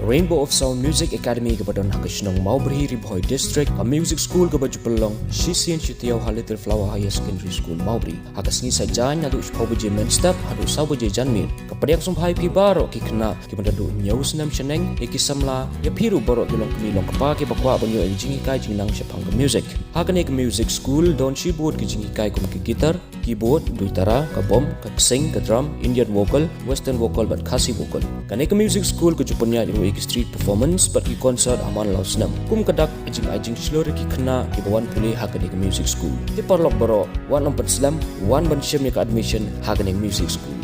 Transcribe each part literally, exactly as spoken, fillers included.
Rainbow of Sound Music Academy kaba don ha ka shnong Mawbri, Ri Bhoi District, ka music school kaba ju pynlong shisien shi taïew ha Little Flower Higher Secondary School, Mawbri. Ha ka sngi Saitjaiñ naduh shiphew baje mynstep haduh saw baje janmiet. Ka pdiang sngewbha ïa phi baroh ki khynnah kiba naduh hynñiew snem shaneng, ïa ki samla, ïa phi ruh baroh ki longkmie longkpa kiba kwah ban ïoh ïa ka jinghikai jingnang shaphang ka music. Ha kane ka music school don shibun ki jinghikai kum ka guitar, keyboard, duitara, ka bom, ka ksing, ka drum, Indian vocal, western vocal bad Khasi vocal. Kane ka music school ka ju pynïaid ruh ïa ki street performance bad ki concert ha man la u snem. Kum ka dak ka jingai jingshlur ïa ki khynnah kiba wan pule ha kane ka music school. Te paralok baroh, wat nym pynslem, wan ban shim ïa ka admission ha kane ka music school.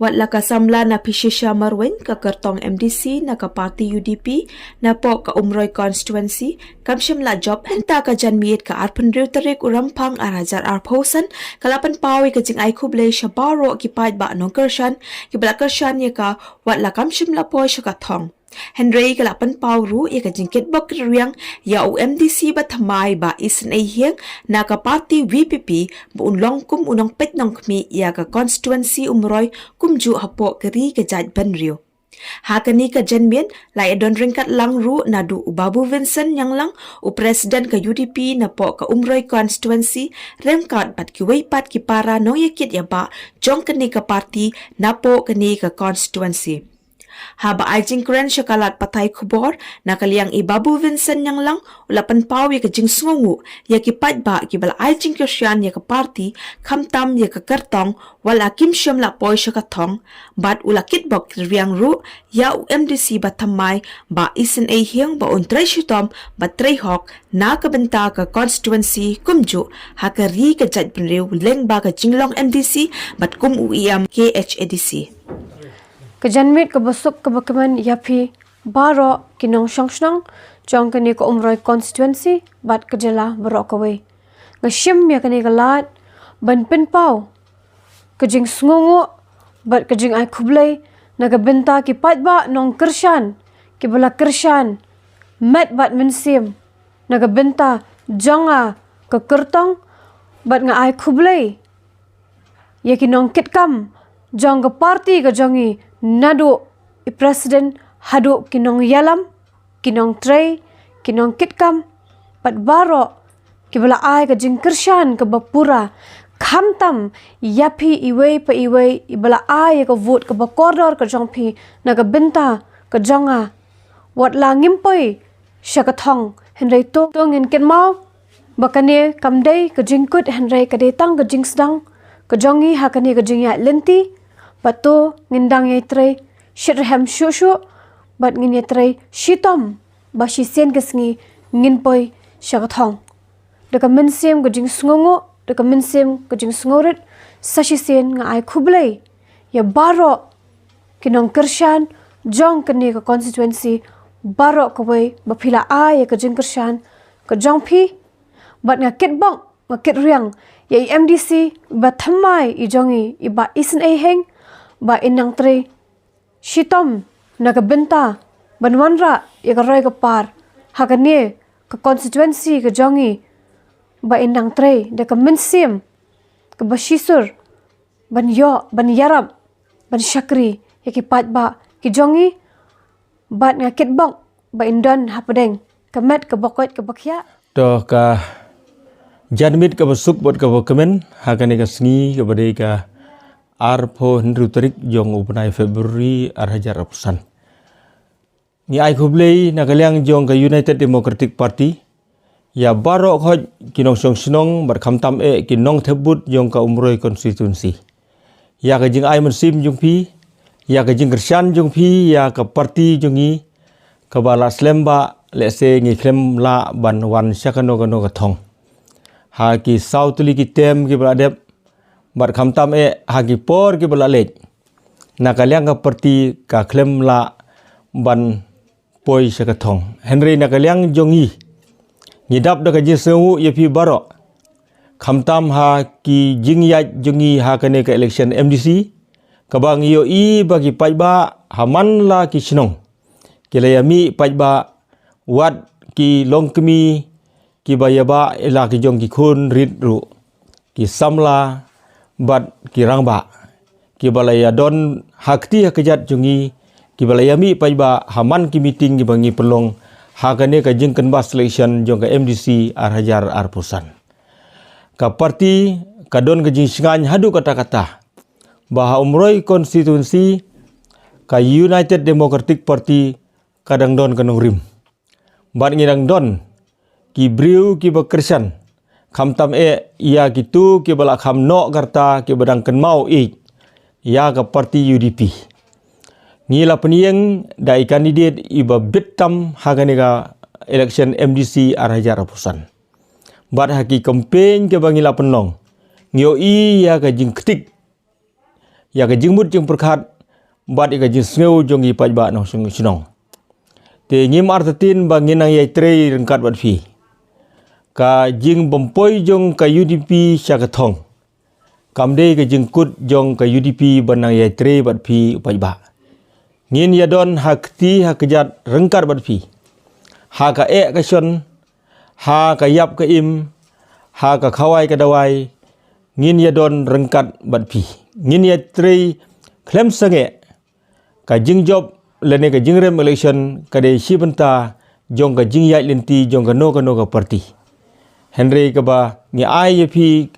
Wat la ka samla na Phishisha Marweiñ, ka kyrtong M D C na ka party U D P napoh ka Umroi constituency, kam shym la jop hynta ka janmiet ka arphew hynriew tarik u Rymphang ar hajar arphew san, ka la pynpaw ïa ka jingai khublei sha baroh ki paidbah nongkyrshan kiba la kyrshan ïa ka, wat la kam shym la poi sha ka thong. Hynrei ka la pynpaw ruh ïa ka jingkitbok kitrwiang ïa u M D C ba thymmai Bah Isynei Hieng na ka party V P P, ba un long kum u nongpeit nongkhmih ïa ka constituency Umroi kumjuh hapoh ka ri ka jaitbynriew. Ha kane ka janmiet la ïadon ryngkat lang ruh naduh u Babu Vincent Nyanglang, u president ka U D P napoh ka Umroi constituency, ryngkat bad kiwei pat ki para nongïakit ïabah jong kane ka party napoh kane ka constituency. Haba ai jingkren sha ka lad pathai khubor, na ka liang i Babu Vincent Nyanglang u la pynpaw ïa ka jingsngewnguh ïa ki paidbah kiba la ai jingkyrshan ïa ka party, khamtam ïa ka kyrtong, wat la kim shym la poi sha ka thong, bad u la kitbok kitrwiang ruh ïa u M D C ba thymmai Bah Isynei Hieng ba un trei shitom bad trei hok na ka bynta ka constituency kumjuh ha ka ri ka jaitbynriew lyngba ka jinglong M D C bad kum u E M K H A D C. Ka janmiet kaba suk kaba kmen ïa phi baroh ki nongshong shnong jong kane ka Umroi constituency bad ka jylla baroh kawei. Nga shim ïa kane ka lad ban pynpaw ka jingsngewnguh bad ka jingai khublei na ka bynta ki paidbah nongkyrshan kiba la kyrshan met bad mynsiem na ka bynta jong nga ka kyrtong, bad nga ai khublei ïa ki nongkitkam jong ka party ka jong ngi, naduh i president haduh ki nongïalam, ki nongtrei, ki nongkitkam, bad baroh kiba la ai ka jingkyrshan kaba pura, khamtam ïa phi iwei pa iwei iba la ai ïa ka vote kaba kordor ka jong phi na ka bynta ka jong nga. Wat la ngim poi sha ka thong, hynrei to, to ngin kynmaw ba kane kam dei ka jingkut, hynrei ka dei tang ka jingsdang ka jong ngi ha kane ka jingïaid lynti, bad to ngin dang ïai trei shitrhem shuh shuh, bad ngin ïai trei shitom ba shisien ka sngi ngin poi sha ka thong. Da ka mynsiem ka jingsngewnguh, da ka mynsiem ka jingsngewrit, sa shisien nga ai khublei ïa baroh ki nongkyrshan jong kane ka constituency baroh kawei ba phi la ai ïa ka jingkyrshan ka jong phi, bad nga kitbok, nga kitrwiang ïa i M D C ba thymmai i jong ngi, i Bah Isynei Hieng, ba in nang trei shitom na ka bynta ban wanrah ïa ka roi ka par ha kane ka constituency ka jong ngi, ba in nang trei da ka mynsiem kaba shisur ban ïoh, ban ïarap, ban shakri ïa ki paidbah ki jong ngi, bad nga kitbok ba in don hapdeng ka met kaba koit kaba khiah. To ka janmiet kaba suk bad kaba kmen ha kane ka sngi kaba dei ka arphew hynriew tarik jong u bnai February ar hajar arphew san. Ngi ai khublei na ka liang jong ka United Democratic Party ïa baroh khoit ki nongshong shnong bad khamtam eh ki nongthep vote jong ka Umroi constituency ïa ka jingai mynsiem jong phi, ïa ka jingkyrshan jong phi ïa ka party jong ngi, kaba la slem ba lehse ngi khlem lah ban wan sha kano kano ka thong ha ki saw tylli ki term kiba la dep, bad khamtam eh ha ki por kiba la leit, na ka liang ka party ka khlem lah ban poi sha ka thong. Hynrei na ka liang jong ngi, ngi dap da ka jingsngewnguh ïa phi baroh khamtam ha ki jingïaid jong ngi ha kane ka election M D C, kaba ngi ïohi ba ki paidbah ha man la ki shnong ki la ïamih paidbah, wat ki longkmie kiba ïabah ïa la ki jong ki khun rit ruh, ki samla bad ki rangbah kiba la ïadon ha kti ha kjat jong ngi, kiba la ïamih paidbah ha man ki meeting kiba ngi pynlong ha kane ka jingkynbas election jong ka M D C ar hajar arphew san. Ka party ka don ka jingshngaiñ haduh katta katta ba ha Umroi constituency ka United Democratic Party ka dang don ka nongrim. Bad ngi dang don ki briew kiba kyrshan, khamtam eh ïa kitu kiba la kham noh ka rta, kiba dang kynmaw ïeit ïa ka party U D P. Ngi la pynïeng da i candidate iba bit tam ha kane ka election M D C ar hajar arphew san. Bad ha ki campaign kiba ngi la pynlong, ngi ïohi ïa ka jingktik, ïa ka jingmut jingpyrkhat bad ïa ka jingsngew jong ki paidbah nongshong shnong. Te ngim artatien ba ngin nang ïai trei ryngkat bad phi. Ka jingbym poi jong ka U D P sha ka thong kam dei ka jingkut jong ka U D P ban nang ïai trei bad phi u paidbah. Ngin ïadon ha kti ha kjat ryngkat bad phi, ha ka eh ka shon, ha ka ïap ka im, ha ka khawai ka dawai, ngin ïadon ryngkat bad phi. Ngin ïatrei khlem sangeh. Ka jingjop lane ka jingrem election ka dei shi bynta jong ka jingïaid lynti jong kano kano ka party. Hynrei kaba ngi ai ïa phi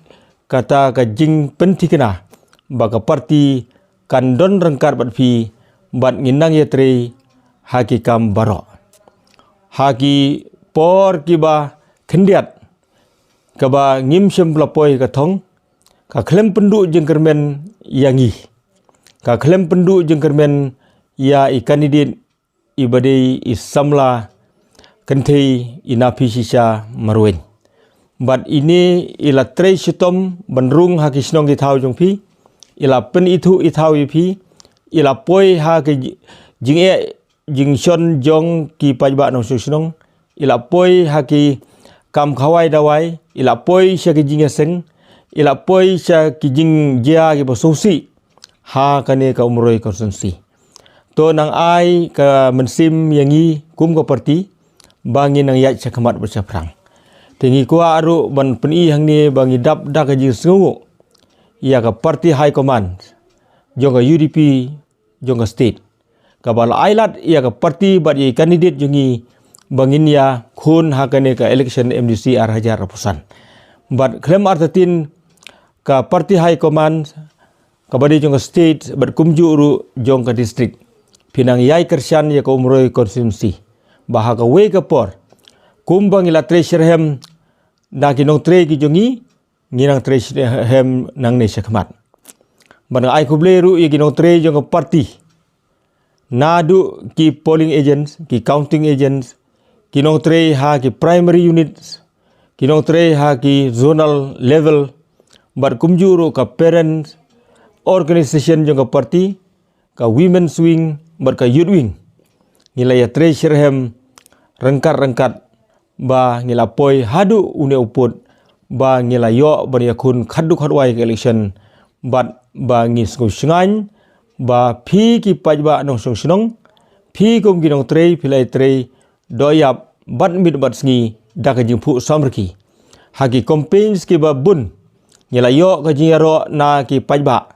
kata ka jingpynthikna ba ka party kan don ryngkat bad phi, bad ngin nang ïatrei ha ki kam baroh. Ha ki por kiba khyndiat kaba ngim shym la poi ka thong, ka khlem pynduh jingkyrmen ïa ngi, ka khlem pynduh jingkyrmen ïa i candidate iba dei i samla kynthei, i Naphishisha Marwein. Bad ine i la trei shitom ban rung ha ki shnong ki thaw jong phi, i la pynithuh ithaw ïa phi, i la poi ha ki ji-, jingeh jingshon jong ki paidbah nongshong shnong, i la poi ha ki kam khawai dawai, i la poi sha ki jingïaseng, i la poi sha ki jingjia kiba sngewsih ha kane ka Umroi constituency. To nang ai ka mynsiem ïa ngi kum ka party ba ngin nang ïaid shakhmat bad shaphrang. Te ngi kwah ruh ban pyni hangne ba ngi dap da ka jingsngewnguh ïa ka party high command jong ka U D P jong ka state, kaba la ai lad ïa ka party bad ïa i candidate jong ngi ba ngin ïakhun ha kane ka election M D C ar hajar arphew san. Bad khlem artatien, ka party high command kaba dei jong ka state bad kumjuh ruh jong ka district, phi nang ïai kyrshan ïa ka Umroi constituency ba ha kawei ka por, kumba ngi la trei shitrhem na ki nongtrei ki jong ngi, ngi nang trei shitrhem nangne shakhmat. Bad nga ai khublei ruh ïa ki nongtrei jong ka party, naduh ki polling agents, ki counting agents, ki nongtrei ha ki primary units, ki nongtrei ha ki zonal level, bad kumjuh ruh ka parents organization jong ka party, ka women's wing bad ka youth wing. Ngi la ïatrei shitrhem ryngkat ryngkat ba ngi la poi haduh une u pud ba ngi la ïoh ban ïakhun khatduh khatwai ka election, bad ba ngi sngewshngaiñ ba phi ki paidbah nongshong shnong, phi kum ki nongtrei, phi la ïatrei doh ïap bad miet bad sngi da ka jingphuh samrkhie ha ki campaigns kiba bun. Ngi la ïoh ka jingïaroh na ki paidbah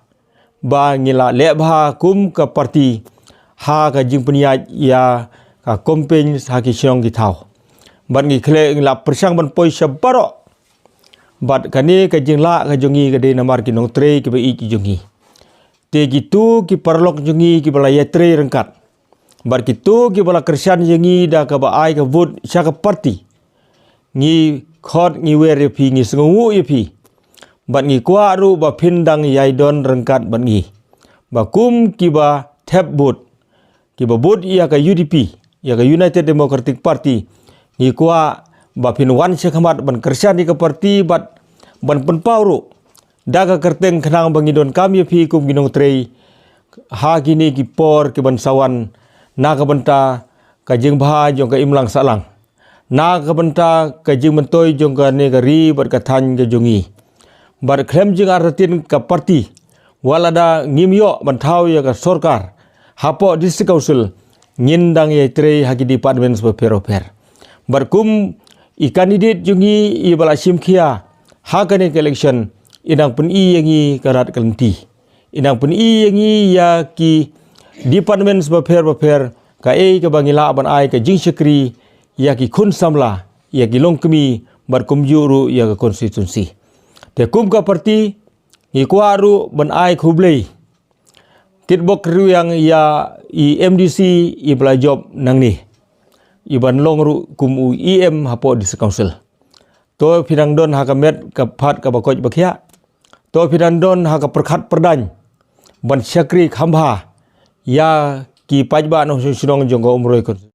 ba ngi la leh bha kum ka party ha ka jingpynïaid ïa ka campaign ha ki shnong ki thaw. Bad ngi khleh, ngi la pyrshang ban poi sha baroh. Bad kane ka jinglah ka jong ngi ka dei namar ki nongtrei kiba ïeit ki jong ngi. Te kitu ki paralok jong ngi kiba la ïatrei ryngkat, bad kitu kiba la kyrshan ïa ngi da kaba ai ka vote sha ka party, ngi khot ngi wer ïa phi, ngi sngewnguh ïa phi. Bad ngi kwah ruh ba phin dang ïai don ryngkat bad ngi, ba kum kiba thep vote, kiba vote ïa ka U D P, ïa ka United Democratic Party, ngi kwah ba phin wan shakhmat ban kyrshan ïa ka party bad ban pynpaw ruh da ka kyrteng, khnang ba ngi donkam ïa phi kum ki nongtrei ha kine ki por kiban sa wan, na ka bynta ka jingbha jong ka imlang sahlang, na ka bynta ka jingmyntoi jong kane ka ri bad ka thaiñ ka jong ngi. Bad khlem jingartatien ka party, wat lada ngim ïoh ban thaw ïa ka sorkar hapoh District Council, ngin dang ïatrei ha ki departments bapher bapher. Bad kum i candidate jong ngi iba la shim khia ha kane ka election, i dang pyni ïa ngi ka rat ka lynti, i dang pyni ïa ngi ïa ki departments bapher bapher, kaei kaba ngi lah ban ai ka jingshakri ïa ki khun samla, ïa ki longkmie, bad kumjuh ruh ïa ka constituency. Te kum ka party, ngi kwah ruh ban ai khublei kitbok rwiang ïa i M D C iba la jop nangne, iban long ruh kum u E M hapoh District Council. To phi dang don ha ka met ka phad kaba koit ba khiah, to phi dang don ha ka pyrkhat pyrdaiñ ban shakri kham bha ïa ki paidbah nongshong shnong jong ka Umroi Constituency.